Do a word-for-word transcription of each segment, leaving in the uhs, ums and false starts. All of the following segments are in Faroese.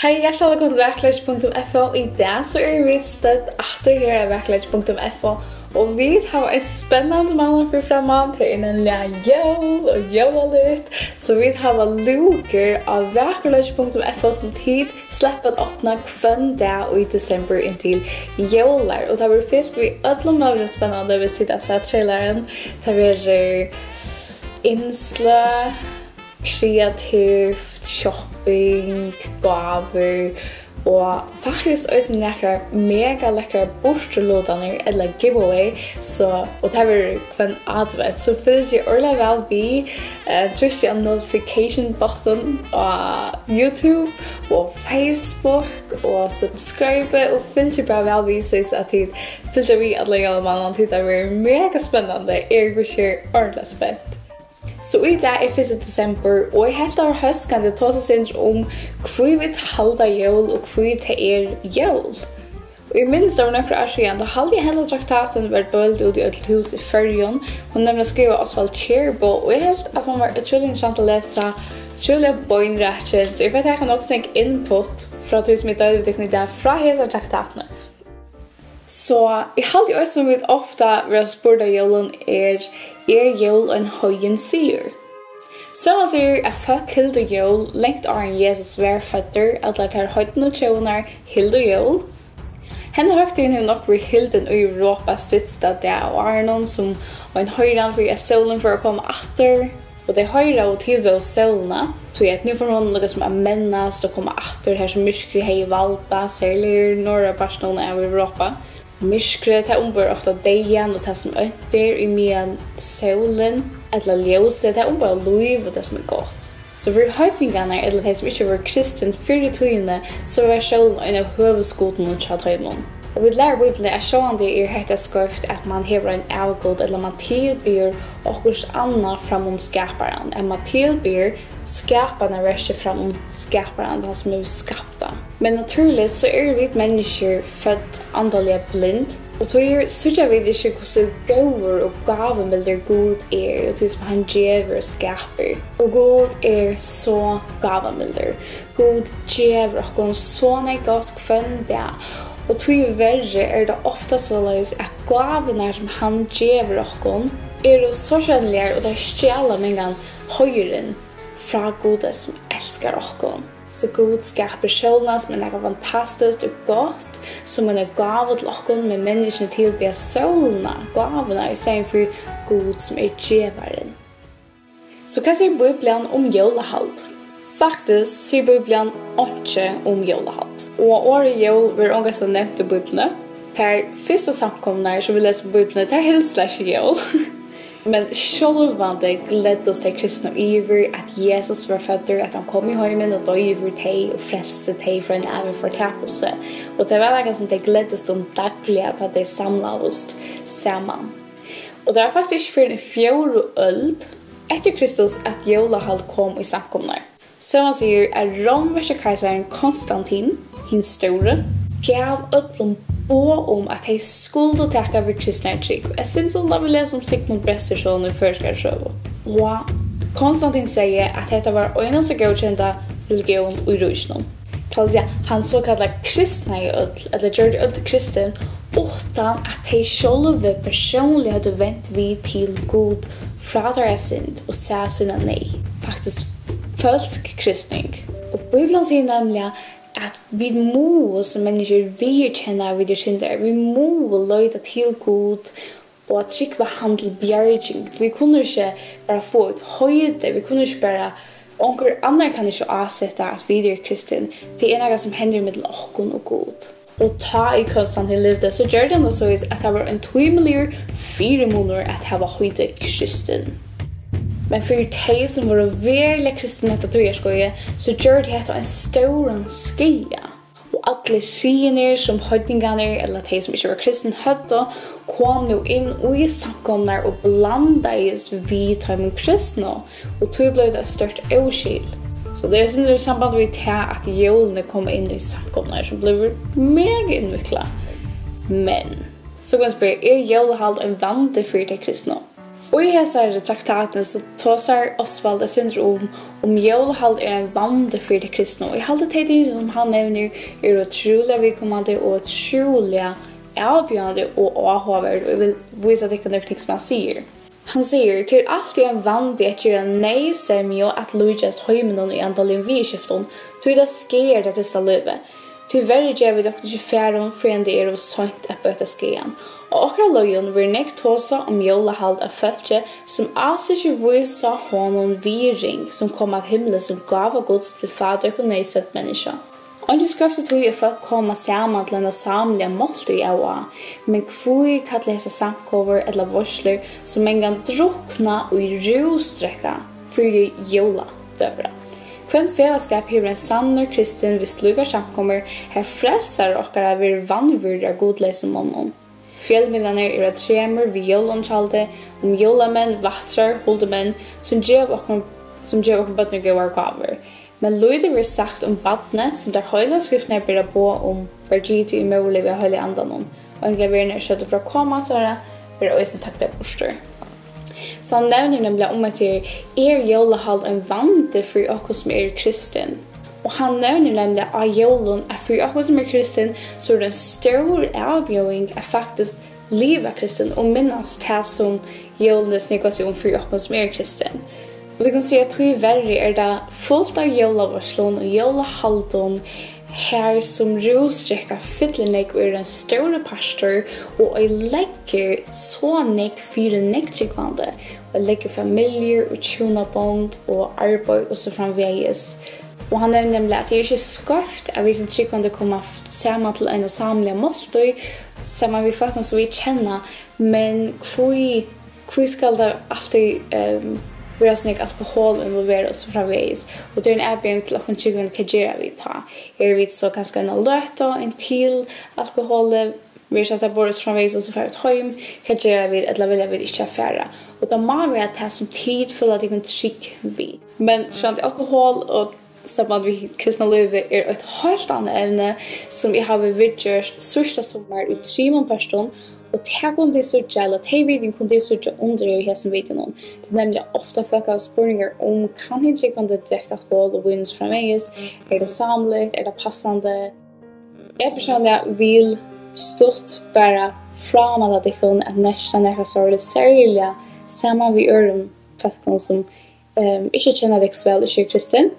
Hei, hjartaliga vælkomin til vakurleiki punktum f o. Í dag so eru vit stødd aftur her á vakurleiki punktum f o, og vit hava eitt spennandi mannafrø framman. Tað er nemliga jól og jólaligt, so vit hava lukur á vakurleiki punktum f o, sum tit sleppa at opna hvønn dag í desembur inntil jólar, og tað verður fylt við øllum møguligum spennandi, vit sita at sæð trailarin. Tað verður innsløg, kreativt, shopping, gávur og faktiskt eisini nakrar mega lekkrar burturlutanir ella giveaway, so, og tað verður hvønn advent, so fylgið ordiliga væl við. Eh, trýstið á notification button á YouTube og Facebook og subscribe og fylgið bara væl við, soleiðis at tit fylgja við allan jólamánaðin, tí tað verður mega spennandi. Eg eri ordiliga spent. So í dag er fyrsti desembur, og eg helt, tað var hóskandi at tosa eitt sindur um, hví vit halda jól og hví tað er jól. Og eg minnist, tað var nøkur ár síðan, tá haldi eg, henda traktatin var deild út í øll hús í Føroyum. Hon nemliga skrivaði Osvald Kjærbo, og eg helt, at hon var ótrúliga interessant at lesa, ótrúliga beinrakin, so eg fái taka nokk so nógv input frá tí, sum eg deili við tykkum í dag, frá hesari traktatini. So eg haldi eisini, vit ofta verða spurd á jólum, er, er jól ein heiðin siður? Søgan sigur, at fólk hildu jól langt áðrenn Jesus var føddur, allar tær heidnu tjóðirnar hildu jól. Henda høgtíðin hevur nokk verið hildin í Europa stytsta dag av árinum, sum ein heiðran fyri, at sólin fór at koma aftur. Og tey heiðraðu og tilbóðu sólina, tí at nú fór hon líkasum at mennast og koma aftur, har sum myrkrið hevði valdað, serliga í norðurpartinum av Europa. Myrkrið, tað umboðar ofta deyðan og tað, sum ónt er, ímeðan sólin, ella ljósið, tað umboðar lív og tað, sum er gott. So fyri heidningarnar, ella tey, sum ikki vóru kristin fyrr í tíðini, so var sólin ein av høvuðsgudunum hjá teimum. Og vit læra í Bíbliuni, at sjálvandi er hetta skeivt, at mann hevur ein avgud, ella mann tilbiður okkurt annað fram um Skaparan, at mann tilbiður skapanarverkið fram um Skaparan, tann sum hevur skapt tað. Men natúrligt, so eru vit menniskjur fødd andaliga blind, og tí síggja vit ikki, hvussu góður og gávumildur Gud er, og tí sum hann gevur og skapar. Og Gud er so gávumildur. Gud gevur okkum so nógv gott hvønn dag, og tíverri er tað ofta soleiðis, at gávurnar, sum hann gevur okkum, eru so sjónligar, og tær stjala mangan heiðurin frá Gudi, sum elskar okkum. So Gud skapar sólina, sum er nakað fantastiskt og gott, sum eina gávu til okkum, men menniskjuni tilbiðja sólina, gávuna, í staðin fyri Gud, sum er gevarin. So hvat sigur Bíblian um jólahald? Faktiskt sigur Bíblian einki um jólahald. Og orðið jól verður ongantíð nevnt í Bíbliuni. Tær fyrstu samkomurnar, sum vit lesa í Bíbliuni, tær hildu slett ikki jól. Men sjálvandi gleddust tey kristnu yvir, at Jesus var føddur, at hann kom í heimin og doyði fyri tey og frelsti tey frá ein ævig fortapilsi. Og tað var nakað, sum tey gleddust um dagliga, tá tey samlaðust saman. Og tað var faktiskt ikki fyrr enn í fjórðu øld eftir Kristus, at jólahald kom í samkomurnar. Søgan sigur, at rómverski keisarin Konstantin hin stóri gav øllum boð um, at tey skuldu taka við kristnari trúgv. Eitt sindur sum tá vit lesa um Sigmund Brestisson í føroyskari søgu. Og Konstantin segði, at hetta var einasta góðkenda religión í ríkinum. Tað vil siga, hann sokallað kristnaði øll, ella gjørdi øll kristin, uttan at tey sjálvi persónliga høvdu vent við til Gud frá teirra synd og sæð sína neyð. Faktiskt følsk kristning. Og Bíblian sigur nemliga, at vit mugu sum menniskjur viðurkenna, at vit eru syndarar. Vit mugu leita til Gud og at trúgva hann til bjarging. Vit kunnu ikki bara fáa eitt heiti, vit kunnu ikki bara, onkur annar kann ikki áseta, at vit eru kristin. Tað er nakað, sum hendir millum okkum og Gud. Og tá ið Konstantin livdi, so gjørdi hann tað soleiðis, at tað var ein tímiligur fyrimunur at hava heitið kristin. Men fyri tey, sum vóru veruliga kristin hetta tíðarskeiðið, so gjørdi hetta ein stóran skaða. Og allir siðirnir, sum heidningarnir, ella tey, sum ikki vóru kristin, høvdu, kom nú inn í samkomurnar og blandaðist við teimum kristnu, og tí bleiv tað eitt stórt óskil. So tað er eitt sindur í samband við tað, at jólini koma inn í samkomurnar, sum blívur mega innviklað. Men so kann man spyrja, er jólahald ein vandi fyri tey kristnu? Og í hesari traktatini so tosar Oswald eitt sindur um, um jólahald er ein vandi fyri tey kristnu. Og eg haldi, tey tingini, sum hann nevnir, eru ótrúliga viðkomandi og ótrúliga avbjóðandi og áhugaverd, og eg vil vísa tykkum nøkur ting, sum hann sigur. Hann sigur: "Tað er altíð ein vandi at gera neyðsemju at líkjast heiminum í andaligum viðurskiftum, tí tað skaðar tað kristna lívið. Tíverri gera vit okkum ikki far um, fyrr enn tað er ov seint at bøta skaðan. Á okkara leiðum verður nógv tosað um jólahald av fólki, sum als ikki vísa honum virðing, sum kom av himli sum gáva Guds til fátøk og neyðstødd menniskju. Eingin skeivt er tí, at fólk koma saman til eina sámliga máltíð av og á, men hví kalla hesa samkomur ella veitslur, sum mangan drukna í rúsdrekka, fyri jóladøgurða? Hvønn felagsskap hevur ein sannur kristin við slíkar samkomur, har frelsari okkara verður vanvirdur av gudleysum monnum? Fjølmiðlarnir eru á tremur við jólaundirhaldi um jólamenn, vættrar, huldumenn, sum geva okkum, sum geva okkum børnum góðar gávur. Men lítið verður sagt um barnið, sum tær heilagu skriftirnar bera boð um, var gitið í móðurlívi av Heilaga Andanum. Og einglar verðinnar søgdu frá koma hansara, verður eisini tagdar burtur." So hann nevnir nemliga um, at her er jólahald ein vandi fyri okkum, sum eru kristin. Og hann nevnir nemliga á jólum, at fyri okkum, sum eru kristin, so er tað ein stór avbjóðing at faktiskt liva kristin og minnast tað, sum jólini snúgva seg um fyri okkum, sum eru kristin. Og vit kunnu siga, at tíverri er tað fult av jólaveitslum og jólahaldum, har sum rúsdrekka fyllir nógv og er ein stórur partur og oyðileggur so nógv fyri nógv trúgvandi, og leggur familjur og hjúnabond og arbeiði og so framvegis. Og hann nevnir nemliga, at tað er ikki skeivt, at vit sum trúgvandi koma f-, saman til eina sámliga máltíð, saman við fólkum, sum vit kenna, men hví, hví skal tað altíð, ehm, vera so nógv alkohol involverað og so framvegis? Og tað er ein avbjóðing til okkum trúgvandi, hvat gera vit tá? Eru vit so kanska eina løtu inn til alkohol? Verður sett á borðið og so framvegis, og so fara vit heim. Hvat gera vit, ella vilja vit ikki fara? Og tað má vera tað, sum tit føla tykkum trygg við. Men sjálvandi alkohol og samband við kristna lívið er eitt heilt annað evni, sum eg havi viðgjørt síðsta summar í trimum pørtum, og tað kunnu tit síggja, ella tey video kunnu tit síggja undir í hesum videounum. Tað er nemliga ofta, fólk hava spurningar um, kann hin trúgvandi drekka alkohol og vín og so framvegis? Er tað sámligt? Er tað passandi? Eg persónliga vil stutt bara frámæla tykkum at nerta nakað sovorðið, serliga saman við øðrum fólkum, sum, ehm, ikki kenna tykkum so væl og ikki eru kristin.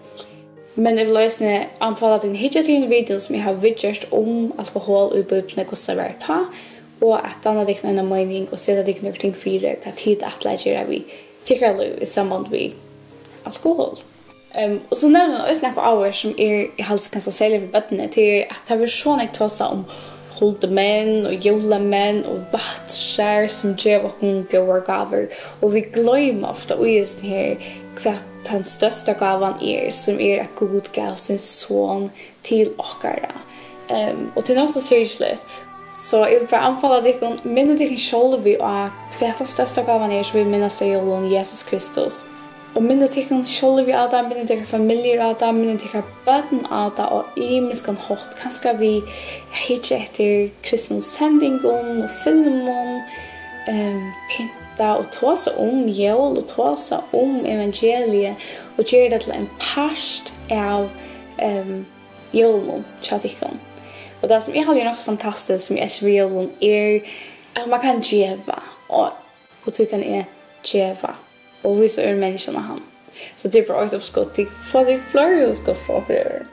Men eg vil eisini anbefala tykkum at hyggja til hin videoin, sum eg havi viðgjørt um alkohol í Bíbliuni, hvussu tað var tá, og at danna tykkum eina meining og seta tykkum nøkur ting fyri, hvat tit ætla at gera við tykkara lív í samband við alkohol. Ehm, og so nevnir hann eisini nakað áhugavert, sum er, eg haldi, kanska serliga fyri børnini, tað er, at tað verður so nógv tosað um huldumenn og jólamenn og vættrar, sum geva okkum góðar gávur, og vit gloyma ofta í hesum her, hvat tann størsta gávan er, sum er, at Gud gav sín son til okkara. Ehm, og tað er nokk so syrgiligt. So eg vil bara anbefala tykkum, minna tykkum sjálv á, hvat tann størsta gávan er, sum vit minnast á jólum, Jesus Kristus. Og minna tykkum sjálv á tað, minna tykkara familjur á tað, minna tykkara børn á tað á ymiskan hátt, kanska við at hyggja eftir kristnum sendingum og filmum, ehm, pynta og tosa um jól og tosa um evangeliið og gera tað til ein part av, ehm, jólum hjá tykkum. Og tað, sum eg haldi er nokk so fantastiskt, sum eg elski við jólum, er, at mann kann geva, og, og tí kann eg geva og vísa øðrum menniskjum á hann. So tað er bara eitt uppskot, tit fáa sikkurt fleiri uppskot frá okkum øðrum.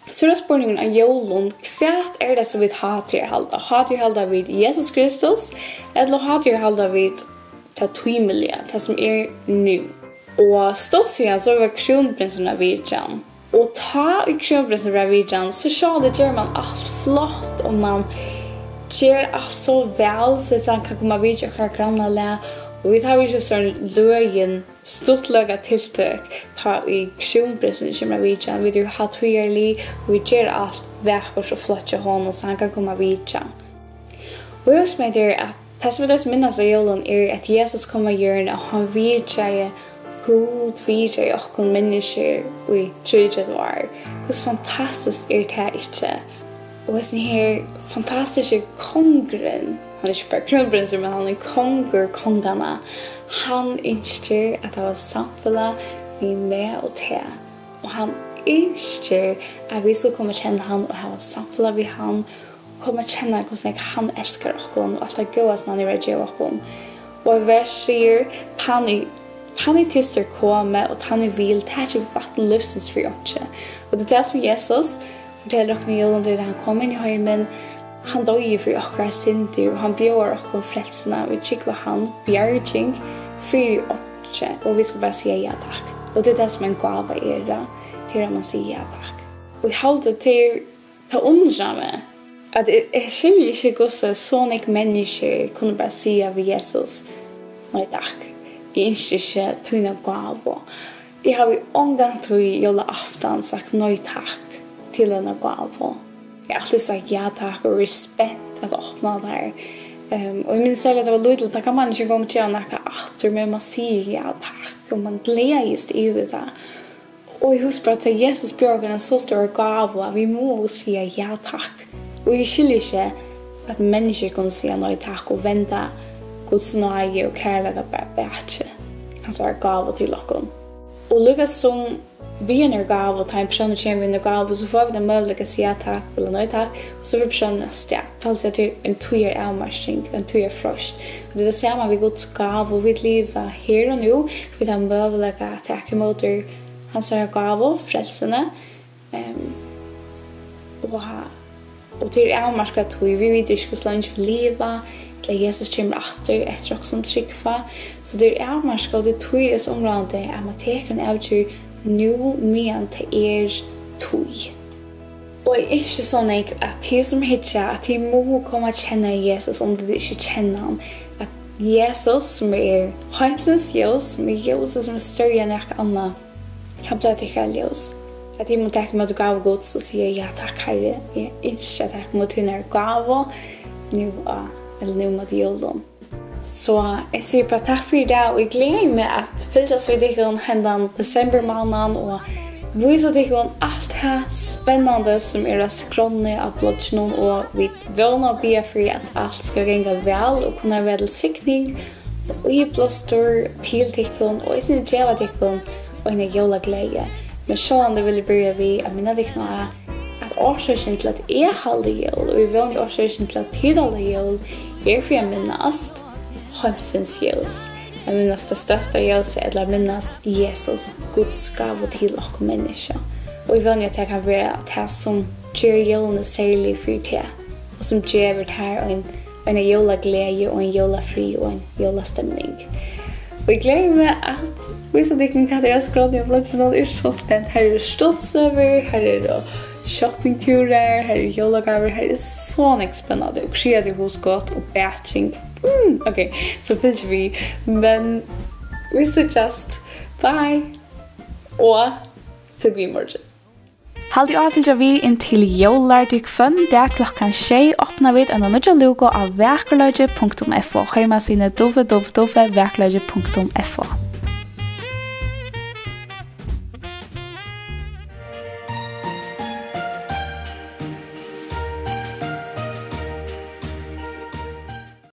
So er tað spurningurin á jólum, hvat er tað, sum vit hátíðarhalda? Hátíðarhalda vit Jesus Kristus, ella hátíðarhalda vit tað tímiliga, tað sum er nú? Og stutt síðan, so var krúnprinsurin á vitjan. Og tá ið krúnprinsurin var á vitjan, so sjálvandi ger mann alt flott, og mann ger alt so væl, so hann kann koma at vitja okkara grannalag. Og vit hava ikki so løgin, stuttliga tiltøk, tá ið krúnprinsurin kemur at vitja. Vit eru hátíðarlig, og vit gera alt vakurt og flott hjá honum, so hann kann koma at vitja. Og eg hugsi mær, tað er, at tað, sum vit eisini minnast á jólum, er, at Jesus kom á jørðina, og hann vitjaði, Gud vitjaði okkum menniskjur í trýogtretivu ár. Hvussu fantastiskt er tað ikki? Og hesin her fantastiski kongurin, hann er ikki bara krúnprinsur, men hann er kongur konganna. Hann ynskir at hava samfelag við meg og teg. Og hann ynskir, at vit skulu koma at kenna hann og hava samfelag við hann, og koma at kenna, hvussu nógv hann elskar okkum og alt tað góða, sum hann hevur at geva okkum. Og eitt vers sigur: Tann ið, tann ið tystir, komi, og tann ið vil, taki vatn lívsins fyri einki. Og tað er tað, sum Jesus fortelur okkum í jólum, tað er, hann kom inn í heimin, hann doyði fyri okkara syndir, og hann bjóðar okkum frelsuna, vit trúgva hann, bjarging fyri einki, og vit skulu bara siga ja takk. Og tað er tað, sum ein gáva er, ja. Tað er, at mann sigur ja takk. Og eg haldi, tað er, tað undrar meg, at eg, eg skilji ikki, hvussu so nógv menniskjur kunnu bara siga við Jesus: Nei takk, eg ynski ikki tína gávu. Eg havi ongantíð jólaaftan sagt nei takk til eina gávu. Eg havi altíð sagt ja takk og verið spent at opna tær. Ehm, og eg minnist serliga, at eg var lítil, tá kann mann ikki eingong geva nakað aftur, men mann sigur ja takk, og mann gleðist yvir tað. Og eg hugsi bara, at Jesus bjóðar okkum eina so stóra gávu, at vit mugu siga ja takk. Og eg skilji ikki, at menniskjur kunnu siga nei takk og venda Guds náði og kærleika bara baki, hansara gávu til okkum. Og líka sum við einari gávu, tá ein persónur kemur við einari gávu, so fáa vit ein møguleika at siga ja takk ella nei takk, og so fer persónurin avstað. Tað vil siga, tað er ein tíðaravmarking, ein tíðarfreist. Og tað er tað sama við Guds gávu. Vit liva her og nú, vit hava møguleika at taka ímóti hansara gávu, frelsuni, ehm, og ha-, og tað er avmarkað tíð. Vit vita ikki, hvussu leingi vit liva, ella Jesus kemur aftur eftir okkum sum trúgva. So tað er avmarkað, og tað er tí, tað er so umráðandi, at mann tekur eina avgerð nú, meðan tað er tíð. Og eg ynski so nógv, at tit sum hyggja, at tit mugu koma at kenna Jesus, um tit ikki kenna hann. At Jesus, sum er heimsins ljós, sum er ljósið, sum er størri enn nakað annað, hann blívur tykkara ljós. At tit mugu taka ímóti gávu Guds og siga: Ja takk, Harri, eg ynski at taka ímóti tínari gávu nú á, ella nú móti jólum. So eg sigi bara takk fyri í dag, og eg gleði meg at fylgjast við tykkum hendan desembermánaðin og vísa tykkum alt tað spennandi, sum er á skránni á blogginum, og vit vóna og biðja fyri, at alt skal ganga væl og kunna vera til signing og íblástur til tykkum, og eisini geva tykkum eina jólagleði. Men sjálvandi vil eg byrja við at minna tykkum á, at orsøkin til, at eg haldi jól, og í vóni orsøkin til, at tit halda jól, er fyri at minnast heimsins ljós, at minnast tað størsta ljósið, ella at minnast Jesus, Guds gávu til okkum menniskju. Og í vóni, at tað kann vera tað, sum ger jólini serlig fyri teg, og sum gevur tær ein, eina jólagleði og ein jólafrið og ein jólastemning. Og eg gleði meg at vísa tykkum, hvat er á skránni á blogginum. Eg eri so spent. Her eru stuttsøgur, her eru shoppingtúrar, her eru jólagávur, her er so nógv spennandi og kreativ hugskot og baking. Mm, ok, so fylg við. Men vit síggjast. Bye. Og fylg við í morgin. Haldið á at fylgja við inn til jólar, tí hvønn dag klokkan sjey opna vit eina nýggja lúku á vakurleiki punktum f o, heimasíðuni w w w vakurleiki punktum f o.